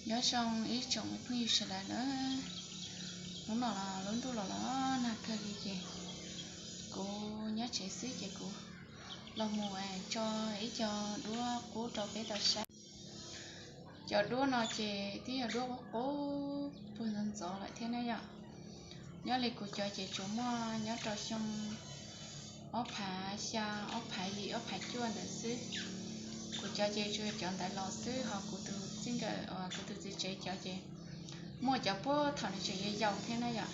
Nyob zoo ib tsoom phooj ywg sawv daws na, hnub no los lub ntuj los los nag kawg li ces kuv nyob tsev xwb ces kuv los mus tso ib co duab qub rau peb tau saib. Cov duab no ces twb yog duab qub qub puag ntxov ntxov lawm thiab na yom. Nyob li kuv cov ces tsuas muaj nyob rau xyoo ob phav xya, ob phav yim, ob phav cuaj ntawd xwb. Kuv cov ces tsuas yog cov ntawd los xwb, ho kuv tus txij nkawm uas kuv tus txiv tsev cov ces muaj cov puag thaum nws tseem yau yau thiab na yom.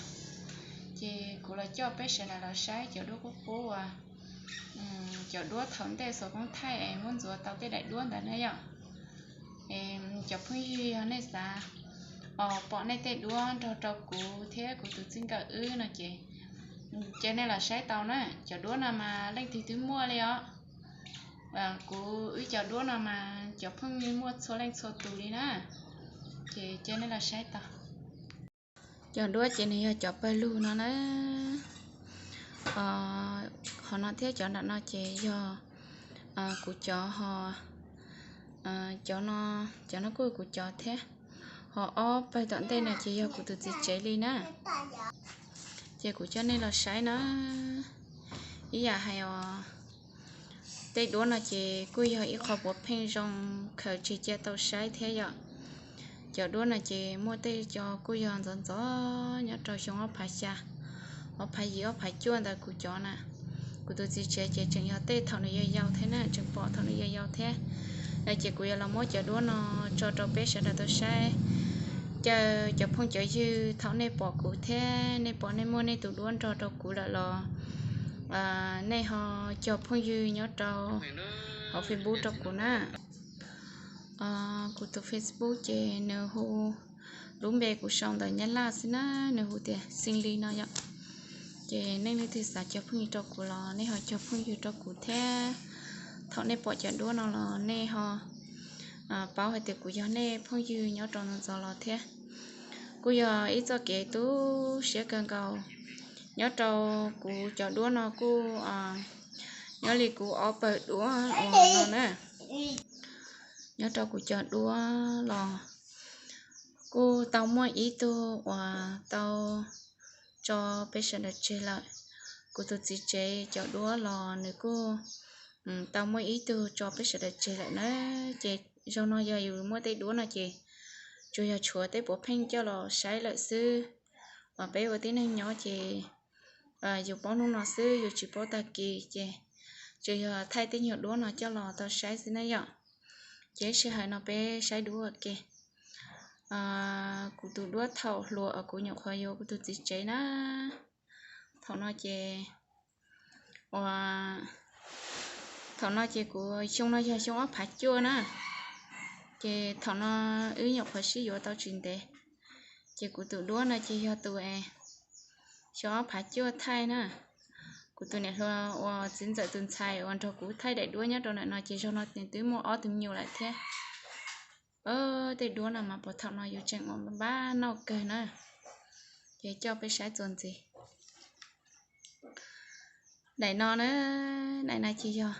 Ces kuv los coj peb sawv daws los saib cov duab qub qub uas cov duab thaum ntej xuas koob thaij es muab ntxuav tau tej daim duab ntawd na yom. Cov phooj ywg yog nej xav pom nej tej duab nrog rau kuv thiab kuv tus txij nkawm wb no ces cia nej los saib tau na. Cov duab no mas leej twg twb muaj li os. Kuv wb cov duab no mas cov phooj ywg muaj txhua leej txhua tus li na. Ces cia nej los saib tau. Cov duab ces nws yog cov pawg lug no na. Qhov no thiab cov nram no ces yog kuv cov ho, cov no, cov no kuj yog kuv cov thiab. Ho ob pawg tom ntej no ces yog kuv tus txiv tsev li na. Ces kuv coj nej los saib na. Ib yam hais os, tej duab no ces kuj yog ib qho puav pheej zoo khaws tseg cia tau saib thiab yom. Cov duab no ces muaj tej co kuj yog ntxov ntxov nyob rau xyoo ob phav xya, ob phav yim, ob phav cuaj ntawd kuv cov na. Kuv tus txiv tsev ces tseem yog tej thaum nws yau yau thiab na, tseem pom thaum nws yau yau thiab. Ces kuv yuav los muab cov duab no tso rau peb sawv daws tau saib. Caw cov phooj cov ywg thaum nej pom kuv thiab nej pom nej muaj nej tus duab nrog rau kuv lawm los nej ho cog phooj ywg nyob rau hauv Facebook rau kuv na. Kuv tus Facebook ces nws hu, lub npe kuv sau ntawm Nyab Laj xwb na, nws hu tias Xeeb Li no yom. Ces nej leej twg xav cog phooj ywg rau kuv los nej ho cog phooj ywg rau kuv thiab. Thaum nej pom cov duab no los nej ho paub hais tias kuv yog nej phooj ywg nyob rau ntxov ntxov los thiab. Kuj yog ib txoj kev tu siab kawg nkaus nyob rau kuv cov duab no kuj nyob li kuv ob pawg duab uas no na. Nyob rau kuv cov duab los kuj tau muaj ib tug uas tau tso peb sawv daws tseg lawm. Kuv tus txiv tsev cov duab los nws kuj tau muaj ib tug tso peb sawv daws tseg lawm na. Ces zaum no yog yus muaj tej duab no ces tsuas yog tshuav tej puav pheej coj los saib lawm xwb. Uas peb ua tib neeg nyob ces yus paub hnub no xwb yus tsis paub tag kis ces tsuas yog thaij tej nyuag duab no coj los tau saib xwb na yom. Ces sij hawm no peb saib duab ua ke. Kuv tus duab thaum hluas uas kuv nyuam qhuav yuav kuv tus txiv tsev na, thaum no ces ua, thaum no ces kuv xyoo no yog xyoo ob phav cuaj na. Ces thaum no wb nyuam qhuav sib yuav tau tsis ntev, ces kuv tus duab no ces yog tus xyoo ob phav cuaj thaij na. Kuv tus niam hluas uas txiv ntxawm tus ntxhais uas nrog kuv thaij daim duab nyob rau ntawm no ces zaum no nws twb muaj ob tug me nyuam lawm thiab. Tej duab no mas puag thaum no yus tseem ua npab noj kawg na. Ces coj peb saib txuas ntxiv. Daim no na, daim no ces yog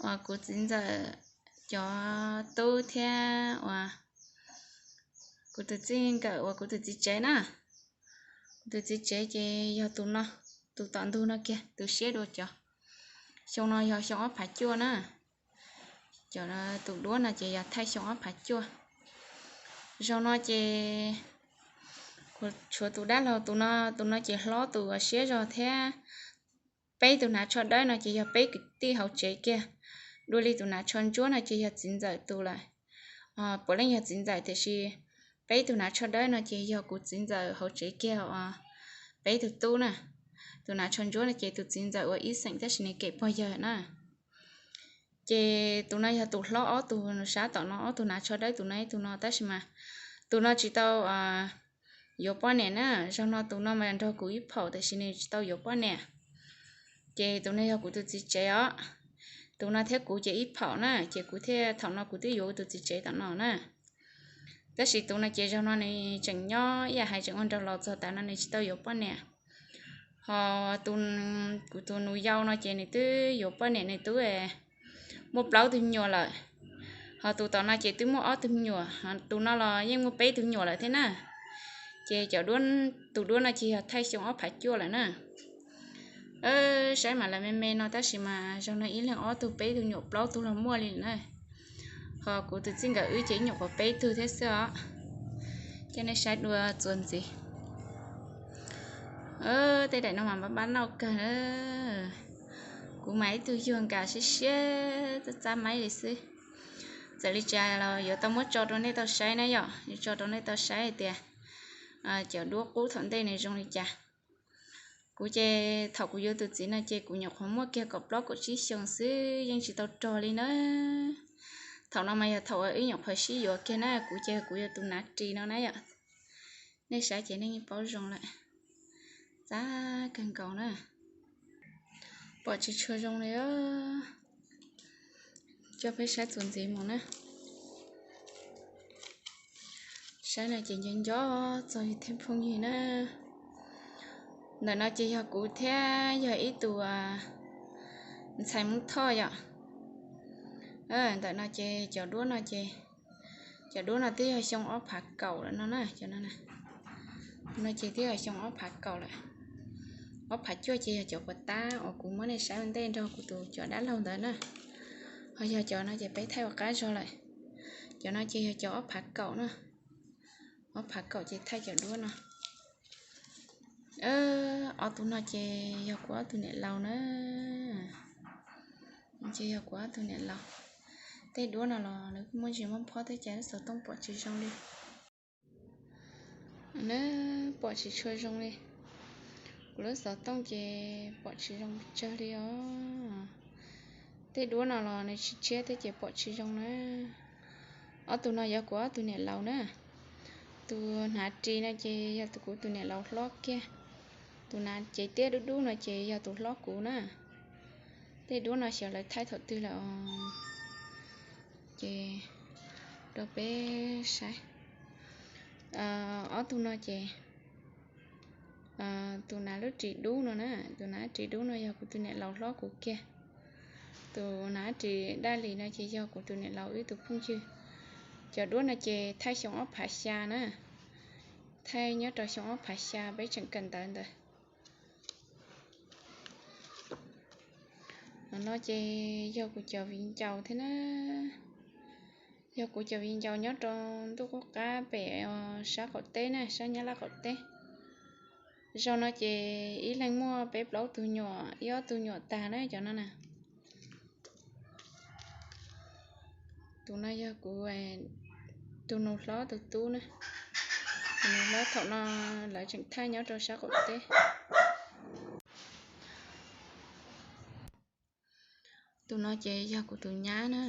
uas kuv txiv ntxawm cov tub thiab uas kuv tus txij nkawm uas kuv tus txiv tsev na. Kuv tus txiv tsev ces yog tus no, tus tom ntug no kiag, tus siab dua cov. Xyoo no yog xyoo ob phav cuaj na. Cov tus duab no ces yog thaij xyoo ob phav cuaj. Zaum no ces kuv tshuav tus dab laug, tus no, tus no ces hlob tus uas siab zog thiab. Peb tus hnav tsho dawb no ces yog peb kwv tij hauv tsev kiag. Dua li tus hnav tsho ntsuab no ces yog txiv ntxawm tus lawm. Puav leej yog txiv ntxawm tiam sis peb tus hnav tsho dawb no ces yog kuv txiv ntxawm hauv tsev kiag os. Peb tug tub na, tus hnav tsho ntsuab no ces tus txiv ntxawm uas ib xeem tab sis nws kem pog yawg na. Ces tus no yog tus hlob ob tug sab tom no, ob tug hnav tsho dawb tus no ib tug no, tab sis mas tus no tsis tau yuav poj niam na. Zaum no tus no mas nrog kuv ib phaum tab sis nws tsis tau yuav poj niam. Ces tus no yog kuv tus txiv tsev os. Tus no thiab kuv ces ib phaum na, ces kuv thiaj thaum no kuv twb yuav kuv tus txiv tsev tom no na. Tab sis tus no ces zaum no nws tseem nyob ib yam hais tseem ua nraug los txog tav no nws tsis tau yuav poj niam. Ho kuv tus nus yau no ces nws twb yuav poj niam, nws twb muaj plaub tug me nyuam lawm. Tus tom no ces twb muaj ob tug me nyuam, tus no los yeej muaj peb tug me nyuam lawm thiab na. Ces cov duab, tus duab no ces yog thaij xyoo ob phav cuaj lawm na. Saib mas lawv me me no tab sis mas zaum no ib leeg ob tug peb tug nyuam plaub tug los muaj li lawm na. Ho kuv tus txij nkawm wb ces ib nyuam qhuav peb tug thiab xwb os. Coj nej saib dua txuas ntxiv. Tej daim no mas npab npab nauj kawg na. Kuv mas ib tug yuag nkas siab siab txab txab maib li xwb. Txawm li cas los yuav tau muab tso rau nej tau saib na yom, yuav tso rau nej tau saib hais tias cov duab qub thaum ntej nws zoo li cas. Kuv ces thaum kuv yuav tus txiv no ces kuv nyuam qhuav muaj kiag kaum plaub kaum tsib xyoo xwb, yeej tsis tau rog li na. Thaum no mas yog thaum uas wb nyuam qhuav sib yuav kiag na, kuv ces kuv yuav tus nav ris no na yom. Nej saib ces nej yeej paub zoo lawm. Txab kawg nkaus na. Pom tsis tshua zoo li. Coj peb saib txuas ntxiv mus na. Saib no ces nco nco txog yus tej phooj ywg na. Ntawm no ces yog kuv thiab yog ib tug ntxhais Hmoob Thoj yom. Ntawm no ces cov duab no ces, cov duab no twb yog xyoo ob phav kaum lawm no na, cov no, no ces twb yog xyoo ob phav kaum lawm. Ob phav cuaj ces yog cov puas tab uas kuv muab nej saib ua ntej nrog kuv tus cov dab laug ntawd na. Ho yog cov no ces peb thaij ua qab zog lawm. Cov no ces yog cov ob phav kaum na. Ob phav kaum ces thaij cov duab no. Ob tug no ces yog kuv ob tug niam laus na. Ces yog kuv ob tug niam laus. Tej duab no los lawv kuj muaj ntsis muaj phob thiab cas lub xov tooj pom tsis zoo li. Na, pom tsis tshua zoo li. Kuv lub xov tooj ces pom tsis zoo tsawg li os. Tej duab no los nws tshiab tshiab thiab ces pom tsis zoo na. Ob tug no yog kuv ob tug niam laus na. Tus hnav ris no ces yog tus, kuv tus niam laus hlob kiag. Tus hnav cev tiab dub dub no ces yog tus hlob kuv na. Tej duab no xyov lawv thaij thaum twg lawm os. Ces rau peb saib. Ob tug no ces, tus hnav lub ris dub no na, tus hnav ris dub no yog kuv tus niam laus hlob kuv kiag. Tus hnav ris daj lis no ces yog kuv tus niam laus wb tus phooj ywg. Cov duab no ces thaij xyoo ob phav xya na. Thaij nyob rau xyoo ob phav xya peb tseem kawm ntawv ntawd. No ces yog kuv cov viv ncaus thiab na. Yog kuv cov viv ncaus nyob rau ntuj qub qab pem sab qaum teb na, sab Nyab Laj qaum teb. Zaum no ces ib leeg muaj peb plaub tug nyuam, ib ob tug nyuam tag na cov no na. Tus no yog kuv tus nus hlob tus tub na. Tus nus hlob thaum no lawv tseem thaij nyob rau sab qaum teb. Tus no ces yog kuv tus nyab na,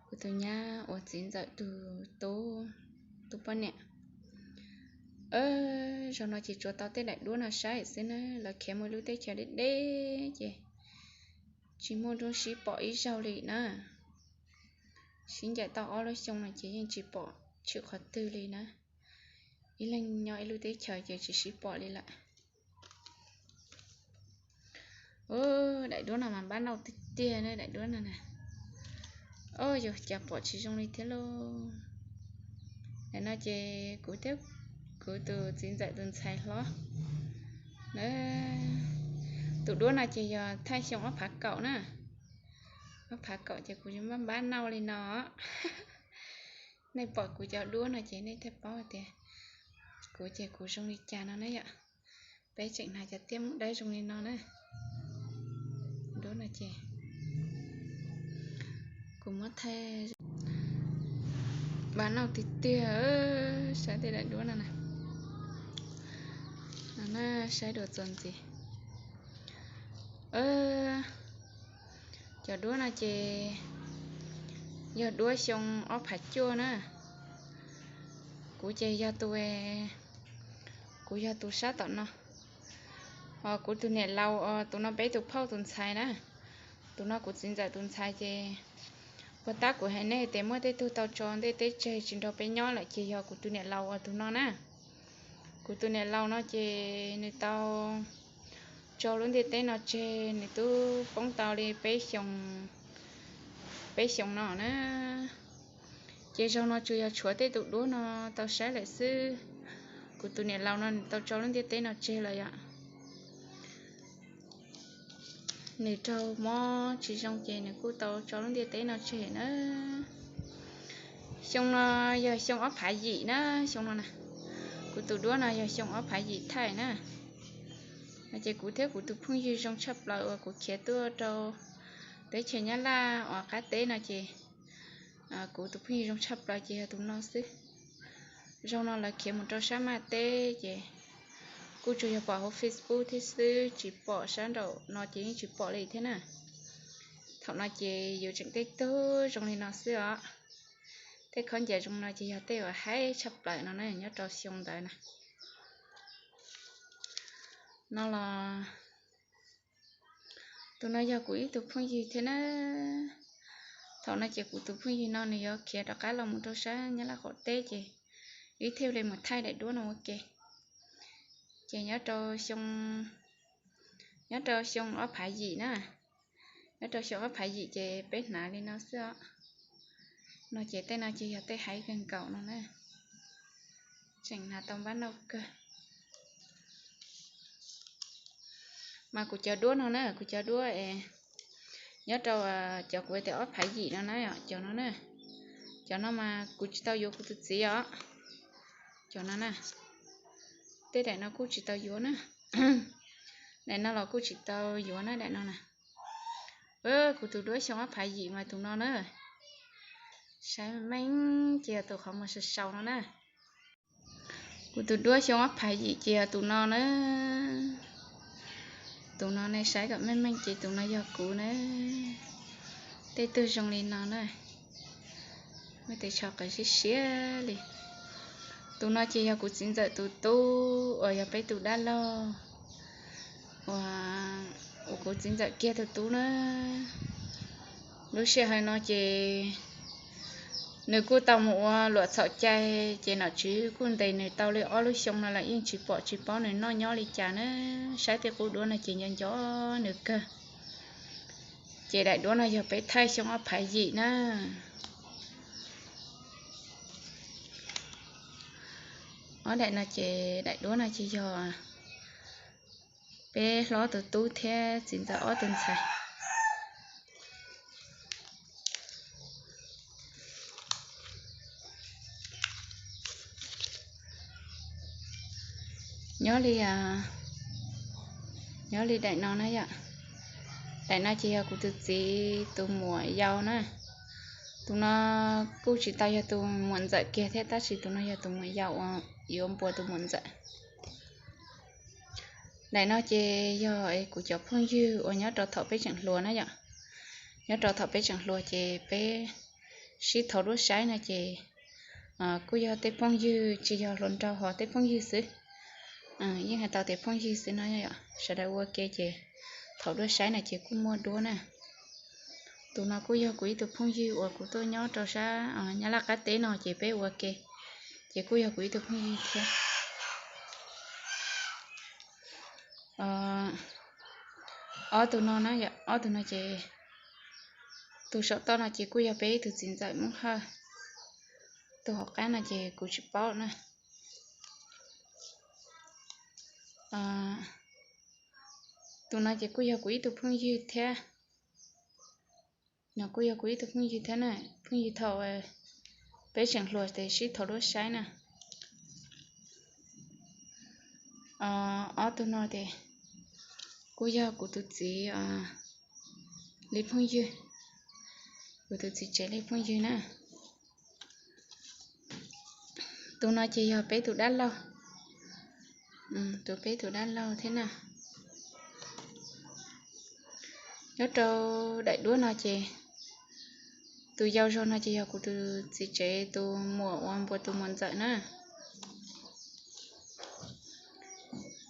kuv tus nyab uas txiv ntxawm tus tub, tus poj niam. Zaum no ces tsuas tau tej daim duab no saib xwb na, lawv khiav mus lub teb chaws deb deb ces tsis muaj nruab sib pom ib zaug li na. Sib ncaim tau ob lub xyoo no ces yeej tsis pom tshwm qhov twg li na. Ib leeg nyob ib lub teb chaws ces tsis sib pom li lawm. Daim duab no mas npab nauj tiag tiag na, daim duab no na. Yus cas pom tsis zoo li thiab lauj. Daim no ces kuv thiab kuv tus txiv ntxawm tus ntxhais hlob. Tus duab no ces yog thaij xyoo ob phav kaum na. Ob phav kaum ces kuv npab npab nauj li no. Nej pom kuv cov duab no ces nej thiaj paub tias kuv ces kuv zoo li cas no na yom. Peb tseem hnav cov tiab muaj dawb zoo li no na. Duab no ces kuv muab thaij. Npab nauj tiag tiag, saib tej daim duab no na. No na, saib dua txuas ntxiv. Cov duab no ces yog duab xyoo ob phav cuaj na. Kuv ces yog tus, kuv yog tus sab tom no. Ho kuv tus niam laus, tus no peb tus phauj tus ntxhais na. Tus no kuv txiv ntxawm tus ntxhais ces puag ta kuv hais nej tias muaj tej tug tau tso ntej teb tseg tsis nrog peb nyob lawm ces yog kuv tus niam laus uas tus no na. Kuv tus niam laus no ces nws tau tso lub ntiaj teb no tseg, nws twb poob tau li peb xyoos, peb xyoo no na. Ces zaug no tsuas yog tshuav tej tus duab no tau saib lawm xwb. Kuv tus niam laus no nws tau tso lub ntiaj teb no tseg lawm yom. Nws raug mob tsis zoo ces nws kuj tau tso lub ntiaj teb no tseg na. Xyoo no yog xyoo ob phav yim na, xyoo no na. Kuv tus duab no yog xyoo ob phav yim thaij na. No ces kuv thiab kuv tus phooj ywg zoo tshaj plaws uas kuv khiav tuaj rau teb chaws Nyab Laj uas qab teb no ces kuv tus phooj ywg zoo tshaj plaws ces yog tus no xwb. Zaug no lawv khiav mus rau sab Maj teb ces kuj tsuas yog pom hauv Facebook thiab xwb, tsis pom sab nraum no ces yeej tsis pom li thiab na. Thaum no ces yus tseem tej tug zoo li no xwb os. Tej khaub ncaws zoo no ces yog tej uas haib tshaj plaws no na nyob rau xyoo ntawd na. No los tus no yog kuv ib tug phooj ywg thiab na. Thaum no ces kuv tus phooj ywg no nws yuav khiav rov qab los mus rau sab Nyab Laj qaum teb ces wb thiaj li mus thaij daim duab no ua ke. Ces nyob rau xyoo, nyob rau xyoo ob phav yim na, nyob rau xyoo ob phav yim ces peb hnav li no xwb os. No ces tej no ces yog tej haib kawg nkaus no na, tseem hnav tau npab nauj kawg. Mas kuv cov duab no na, kuv cov duab es nyob rau cov kuv tias ob phav yim no na, cov no na, cov no mas kuv tsis tau yuav kuv tus txiv os. Cov no na, tej daim no kuj tsis tau yuav na, daim no los kuj tsis tau yuav na, daim no na. Kuv tus duab xyoo ob phav yim mas tus no na, saib meej ces yog tus qhov muag sau sau no na. Kuv tus duab xyoo ob phav yim ces yog tus no na. Tus no nej saib kom meej meej ces tus no yog kuv na. Tej tug zoo li no na, muaj tej tsho qawv siab siab li. Tus no ces yog kuv txiv ntxawm tus tub uas yog peb tus dab laug uas, uas kuv txiv ntxawm kiag tus tub na. Lub sij hawm no ces nws kuj tau mus ua luam txhaum cai ces nom tswv kuj ntes nws tau li ob lub xyoo no los yeej tsis pom tsis paub nws noj nyob li cas na. Saib tej qub duab no ces nco nco nws kawg. Ces daim duab no yog peb thaij xyoo ob phav yim na. Ob daim no ces daim duab no ces yog peb hlob tus tub thiab txiv ntxawm ob tug ntxhais. Nyob li, nyob li daim no na yom. Daim no ces yog kuv tus txiv tus muam yau na. Tus no kuj tsis tau yog tus muam ntxawm kiag thiab tab sis tus no yog tus muam yau uas yuav npuas tus muam ntxawm. Daim no ces yog kuv cov phooj ywg uas nyob rau thaum peb tseem hluas na yom. Nyob rau thaum peb tseem hluas ces peb sib thov duab saib no ces kuj yog tej phooj ywg tsis yog hluas nraug ho tej phooj ywg xwb. Yeej hais tau tias phooj ywg xwb no, sawv daws ua ke ces thov duab saib no ces kuj muaj duab na. Tus no kuj yog kuv ib tug phooj ywg uas kuv tuaj nyob rau sab Nyab Laj qab teb no ces peb ua ke, ces kuj yog kuv ib tug phooj ywg thiab. Ob tug no na, ob tug no ces tus saum toj no ces kuj yog peb ib tug txiv ntxawm Moob Hawj. Tus hauv qab no ces kuv tsis paub na. Tus no ces kuj yog kuv ib tug phooj ywg thiab. No kuj yog kuv ib tug phooj ywg thiab na, phooj ywg thaum peb tseem hluas ces sib thov duab saib na. Ob tug no ces kuj yog kuv tus txiv li phooj ywg, kuv tus txiv tsev li phooj ywg na. Tus no ces yog peb tus dab laug, tus peb tus dab laug thiab na. Nyob rau daim duab no ces tus yau zog no ces yog kuv tus txiv tsev tus muam uas npuas tus muam ntxawm na.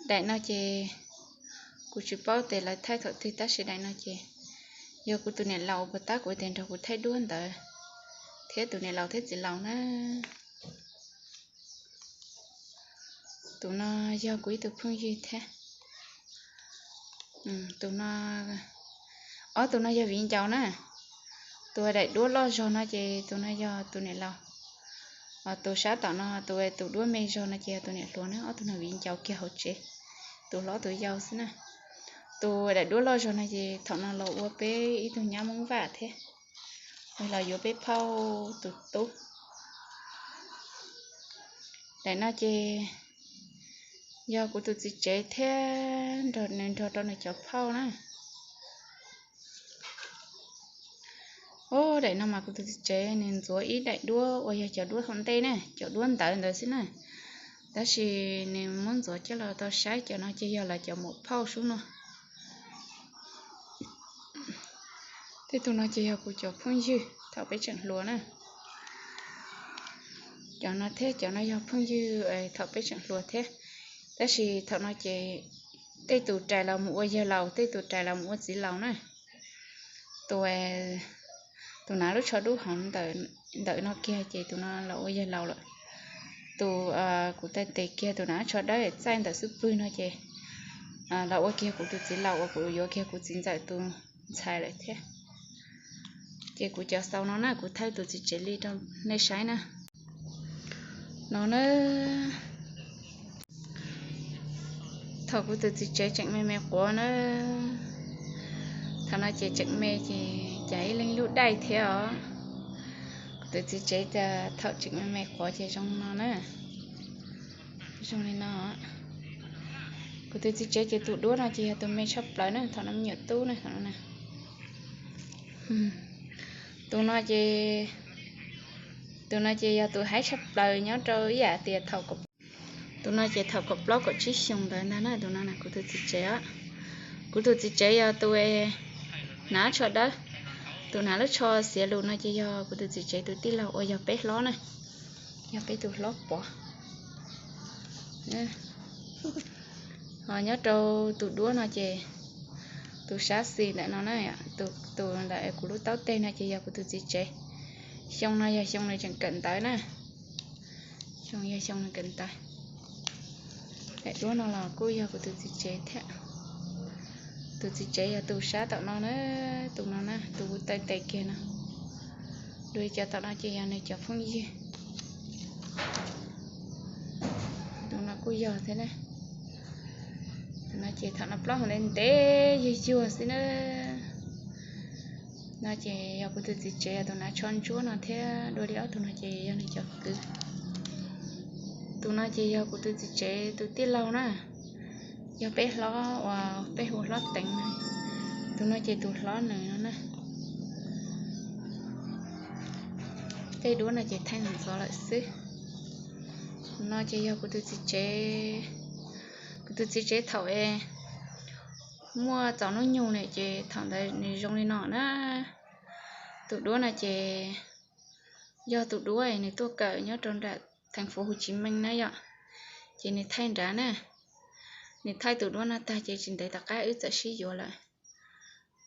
Daim no ces kuv tsis paub tias lawv thaij thaum twg tab sis daim no ces yog kuv tus niam laus uas puas tab kuv tias nrog kuv thaij duab ntawd thiab tus niam laus thiab txiv laus na. Tus no yog kuv ib tug phooj ywg thiab. Tus no, ob tug no yog viv ncaus na. Tus daim duab loj zog no ces tus no yog tus niam laus. Tus sab tom no tus, tus duab me zog no ces yog tus niam hluas na, ob tug no viv ncaus kiag hauv tsev, tus hlob tus yau xwb na. Tus daim duab loj zog no ces thaum no los ua peb ib tug nyab Hmoob Vaj thiab, los yuav peb phauj tus tub. Daim no ces yog kuv tus txiv tsev thiab nws nrog rau nws cov phauj na. Ub, daim no mas kuv tus txiv tsev nws ntxuav ib daim duab uas yog cov duab hauv ntej na, cov duab ntawv ntawd xwb na. Tab sis nws muab ntxuav coj los tau saib cov no ces yog lawv cov muam phauj sub no. Tej tus no ces yog kuv cov phooj ywg thaum peb tseem hluas na. Cov no thiab cov no yog phooj ywg thaum peb tseem hluas thiab. Tab sis thaum no ces tej tus rais los mus ua yawg laus, tej tus rais los mus ua txiv laus na. Tus, tus hnav lub tsho dub hauv ntawm no kiag ces tus no los ua yawg laus lawm. Tus, kuv tais tes kiag tus hnav tsho dawb txaij ntawm xub pwg no ces los ua kiag kuv tus txiv laus uas kuv yuav kiag kuv txiv ntxawm tus ntxhais lawm thiab. Ces kuv cov xaus no na, kuv thaij tus txiv tsev li rau nej saib na. No na, thaum kuv tus txiv tsev tseem me me quav na, thaum no ces tseem me ces cas ib leeg lub daij thiab os. Kuv tus txiv tsev tias thaum tseem me me quav ces zoo no na, zoo li no. Kuv tus txiv tsev ces tus duab no ces yog tus me tshaj plaws na, thaum no me nyuam tub na, thaum no na. Tus no ces, tus no ces yog tus haib tshaj plaws nyob rau ib yam tias thaum, tus no ces thaum kaum plaub kaum tsib xyoos ntawd ntag na, tus no na kuv tus txiv tsev os. Kuv tus txiv tsev yog tus hnav tsho dawb, tus hnav lub tsho xiav lus no ces yog kuv tus txiv tsev tus tij laug uas yog peb hlob na, yog peb tus hlob pov. Ho nyob rau tus duab no ces tus sab xis ntawm no na, tus ntawm kuv lub taub teg no ces yog kuv tus txiv tsev. Xyoo no yog xyoo nws tseem kawm ntawv na, xyoo yog xyoo nws kawm ntawv. Daim duab no los kuj yog kuv tus txiv tsev thiab. Tus txiv tsev yog tus sab tom no na, tus no na, tus kuv taw tes kiag no. Dua li cov tom no ces yog nws cov phooj ywg. Tus no kuj yog thiab na. Tus no ces thaum no plaub hau ntev ntev yuag yuag xwb na. No ces yog kuv tus txiv tsev yog tus hnav tsho ntsuab no thiab, dua li ob tug no ces yog nws cov kwv. Tus no ces yog kuv tus txiv tsev tus tij laug na, yog peb hlob uas peb hu hlob Teev na. Tus no ces tus hlob nws no na. Tej duab no ces thaij ntxov lawm xwb. Tus no ces yog kuv tus txiv tsev, kuv tus txiv tsev thaum es muaj txaus hnub nyoog na ces thaum ntawd nws zoo li no na. Tus duab no ces yog tus duab nws tuaj kawm nyob rau nram theej fuv Hu Tsis Meej na yom, ces nws thaij nrad na. Nws thaij tus duab no tag ces tsis ntev tom qab wb txawm sib yuav lawm.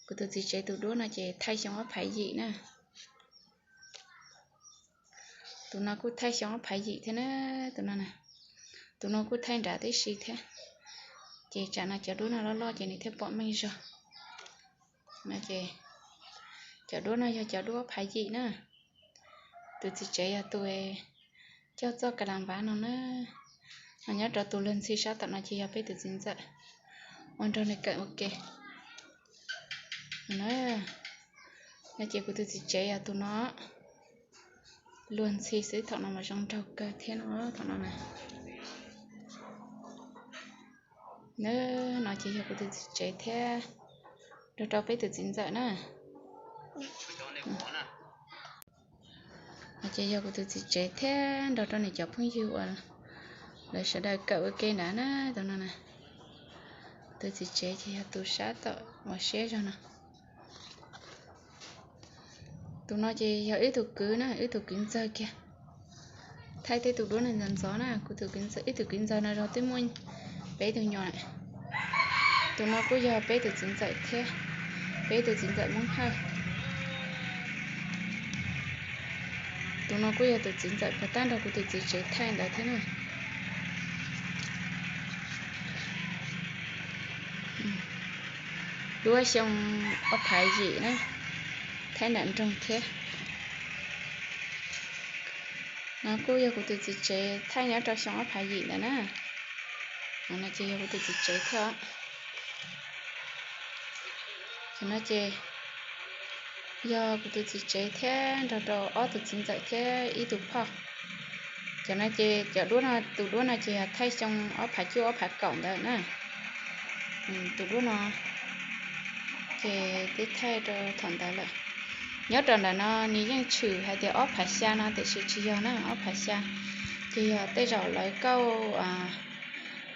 Kuv tus txiv tsev tus duab no ces thaij xyoo ob phav yim na. Tus no kuj thaij xyoo ob phav yim thiab na, tus no na. Tus no kuj thaij nrad tib si thiab. Ces tsam no cov duab no loj loj ces nws thiaj pom meej zog. Cov duab no yog cov duab ob phav yim na. Tus txiv tsev yog tus coj txoj ka la npav no na. Ho nyob rau tus luag ntxhi sab tom no ces yog peb tus txiv ntxawm uas nrog nws kawm ua ke. No ces kuv tus txiv tsev yog tus no. Luag ntxhi xwb, thaum no mas zoo nraug kawg thiab no, thaum no na. No ces yog kuv tus txiv tsev thiab nrog rau peb tus txiv ntxawm na. No ces yog kuv tus txiv tsev thiab nrog rau nws cov phooj ywg uas lawv sawv daws kawm ua ke nrad na, tus no na. Tus txiv tsev ces yog tus sab tom uas siab zog no. Tus no ces yog wb tus kwv na, wb tus kwv ntxawg kiag. Thaij tej tus duab no ntxov ntxov na, kuv tus kwv ntxawg, wb tus kwv ntxawg no zog twb muaj peb tug nyuam lawm. Tus no kuj yog peb tus txiv ntxawm thiab, peb tus txiv ntxawm Hmoob Hawj. Tus no kuj yog tus txiv ntxawm puag ta nrog kuv tus txiv tsev thaij ntawd thiab na. Duab xyoo ob phav yim na, thaij nram nroog thiab. No kuj yog kuv tus txiv tsev thaij nyob rau xyoo ob phav yim ntawd na. No ces yog kuv tus txiv tsev thiab. Cov no ces yog kuv tus txiv tsev thiab nrog rau ob tug txiv ntxawm thiab ib tug phauj. Cov no ces cov duab no, tus duab no ces yog thaij xyoo ob phav cuaj ob phav kaum ntawd na. Tus duab no ces twb thaij rau thaum ntawd lawm. Nyob rau ntawm no nws yeej tshwm hais tias ob phav xya no tiam sis tsis yog na, ob phav xya ces yog tej zaum lawv kauj,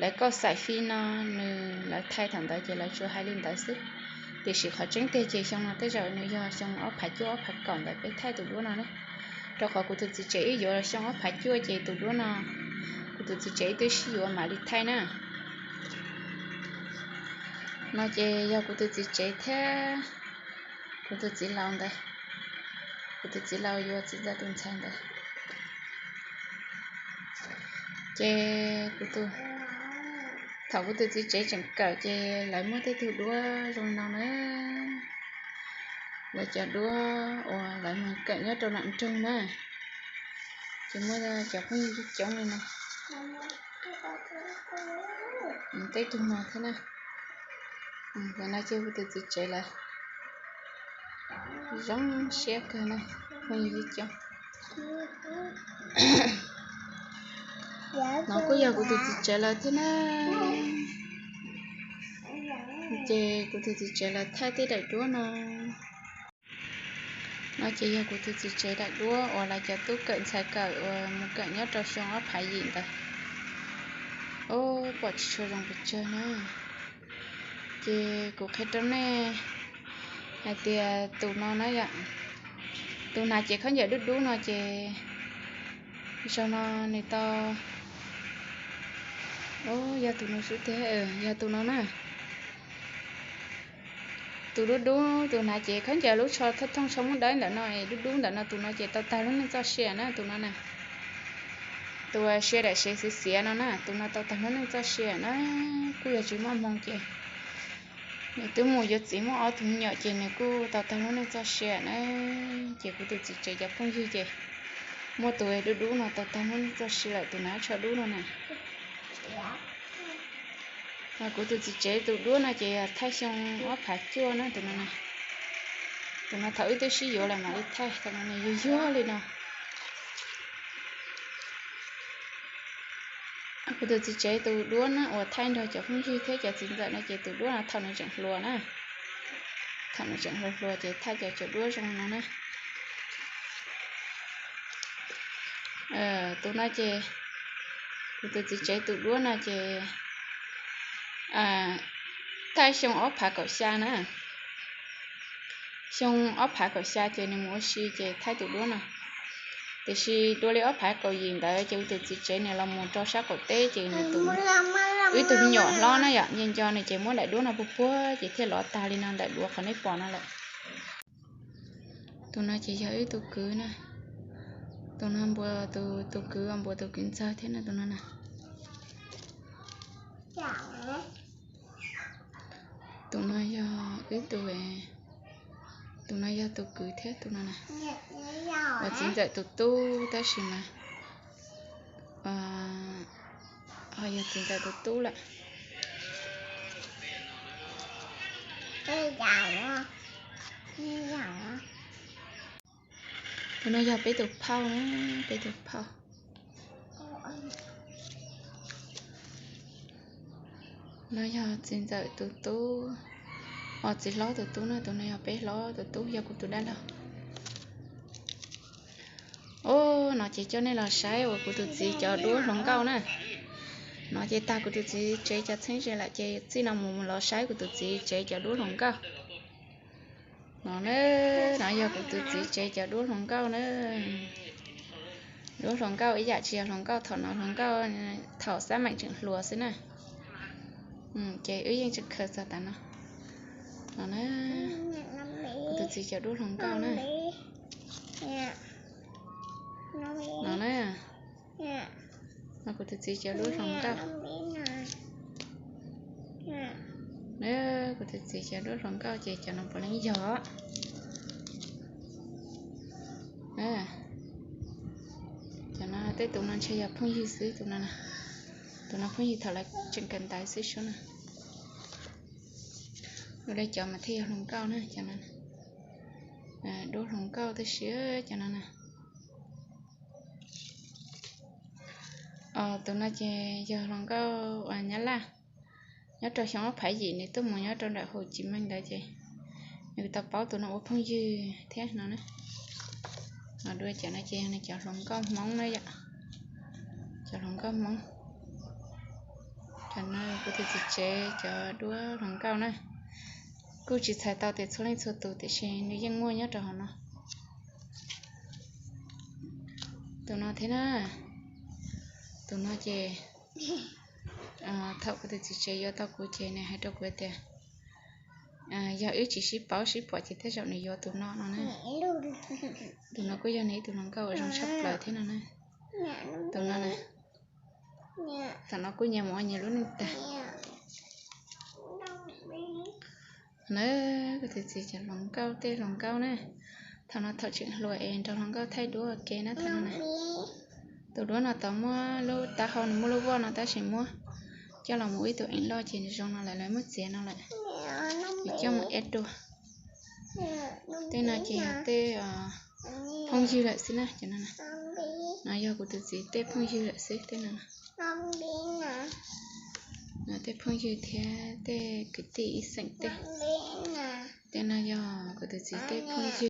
lawv kauj xaim fij no nws, lawv thaij thaum ntawd ces lawv tsuas hais li ntawd xwb. Tiam sis qhov tseeb tiag ces xyoo no tej zaum nws yog xyoo ob phav cuaj ob phav kaum ntawd peb thaij tus duab no na. Rau qhov kuv tus txiv tsev wb yuav xyoo ob phav cuaj ces tus duab no kuv tus txiv tsev wb twb sib yuav mam li thaij na. No ces yog kuv tus txiv tsev thiab kuv tus txiv laus ntawd. Kuv tus txiv laus yuav txiv ntxawm tus ntxhais ntawd. Ces kuv tus, thaum kuv tus txiv tsev tseem kawm ces lawv muaj tej tug duab zoo li no na. Lawv cov duab uas lawv mus kawm nyob rau nram nroog na, ces muaj cov phooj ywg coob coob li no. Tej tug no thiab na. Cov no ces kuv tus txiv tsev lawv zoo siab kawg na, phooj ywg coob. No kuj yog kuv tus txiv tsev lawv thiab na. Ces kuv tus txiv tsev lawv thaij tej daim duab no. No ces yog kuv tus txiv tsev daim duab uas lawv cov tub kawm ntxhais kawm uas mus kawm nyob rau xyoo ob phav yim ntawd. Ub, pom tsis tshua zoo pes tsawg na. Ces kuv qhia rau nej hais tias tus no na yom, tus hnav cev khaub ncaws dub dub no ces zaum no nws tau, yog tus no xwb tiag, yog tus no na. Tus dub dub, tus hnav cev khaub ncaws lub tsho thooj thooj tsho muab dawb ntawm no es dub dub ntawm no, tus no ces tau tag lub neej txoj sia na, tus no na. Tus sia daim sev xiav xiav no na, tus no tau tag lub neej txoj sia na, kuj yog tsis muaj hmoo ces nws twb mus yuav txiv muaj ob tug me nyuam ces nws kuj tau tag lub neej txoj sia na. Ces kuv tus txiv tsev cov phooj ywg ces muaj tus dub dub no tau tag lub neej txoj sia lawm, tus hnav tsho dub no na. Kuv tus txiv tsev tus duab no ces thaij xyoo ob phav cuaj na, tus no na. Tus no thaum wb twb sib yuav lawm mam li thaij, thaum no nws yuag yuag li no. Kuv tus txiv tsev tus duab na uas thaij nrog cov phooj ywg thiab cov txiv ntxawm no ces tus duab no thaum nws tseem hluas na. Thaum nws tseem hluas hluas ces thaij cov cov duab zoo no na. Tus no ces kuv tus txiv tsev tus duab no ces thaij xyoo ob phav kaum xya na. Xyoo ob phav kaum xya ces nws mus ua si ces thaij tus duab no. Tiam sis dua li ob phav kaum yim ntawd ces kuv tus txiv tsev nws los mus rau sab qaum teb ces nws tus, wb tug me nyuam hlob na yom, nco nco nws ces muab daim duab no puag puag ces thiaj lov tag li no ntawm duav qhov nej pom no lawm. Tus no ces yog wb tus kwv na. Tus no npua tus, tus kwv, npua tus kwv ntxawg thiab na tus no na. Tus no yog wb tus, tus no yog tus kwv thiab tus no na. Uas txiv ntxawm tus tub tab sis mas ho yog txiv ntxawm tus tub lawm. Tus no yog peb tus phauj na, peb tus phauj. No yog txiv ntxawm tus tub, os txiv hlob tus tub na, tus no yog peb hlob tus tub, yog kuv tus dab laug. Ub, no ces coj nej los saib uas kuv tus txiv cov duab hluas nkauj na. No ces tag kuv tus txiv tsev cov txheeb ze lawm ces txij no mus los saib kuv tus txiv tsev cov duab hluas nkauj. No na, no yog kuv tus txiv tsev cov duab hluas nkauj na. Duab hluas nkauj ib yam tsis yog hluas nkauj thaum no, hluas nkauj thaum Xab Meem tseem hluas xwb na. Ces wb yeej tseem khaws txog tas no. No na, kuv tus txiv cov duab hluas nkauj na. No na, no kuv tus txiv cov duab hluas nkauj. Kuv tus txiv cov duab hluas nkauj ces cov no puav leej yog. Tus no ntshe yog phooj ywg xwb, tus no, tus no phooj ywg thaum lawv tseem kawm ntawv xwb sub na. Ua li cov mas thiaj yog hluas nkauj na, cov no, duab hluas nkauj tib si cov no na. Tus no ces yog hluas nkauj Nyab Laj, nyob rau xyoo ob phav yim nws tuaj mus nyob rau nram Hồ Chí Minh ntawd ces nws tau paub tus no ua phooj ywg thiab no na. Ho dua cov no ces yog nws cov hluas nkauj Hmoob na yom, cov hluas nkauj Hmoob. Cov no kuv tus txiv tsev cov duab hluas nkauj na. Kuj tsis txhais tau tias txhua leej txhua tus tiam sis nws yeej muaj nyob rau hauv no. Tus no thiab na, tus no ces thaum kuv tus txiv tsev yuav tau kuv ces nws hais rau kuv tias yog wb tsis sib paub sib pom ces tej zaum nws yuav tus no no na. Tus no kuj yog nws ib tug hluas nkauj uas zoo tshaj plaws thiab no na. Tus no na, thaum no kuj nyias mus ua nyias lub neej tag. Na, kuv tus txiv cov hluas nkauj tej hluas nkauj na. Thaum no thaum tseem hluas es nrog hluas nkauj thaij duab ua ke na thaum no na. Tus duab no tau muab lub taub hau nws muaj lub voj no tab sis muab coj los mus ua ib tug eev loj ces nws zoo no lawm, lawv muab txiav no lawm. Nws coj mus eb dua. Tej no ces yog tej phooj ywg lawm xwb na. Cov no, no yog kuv tus txiv tej phooj ywg lawm xwb tej no. No tej phooj ywg thiab tej kwv tij ib xeem tej. Tej no yog kuv tus txiv tej phooj ywg.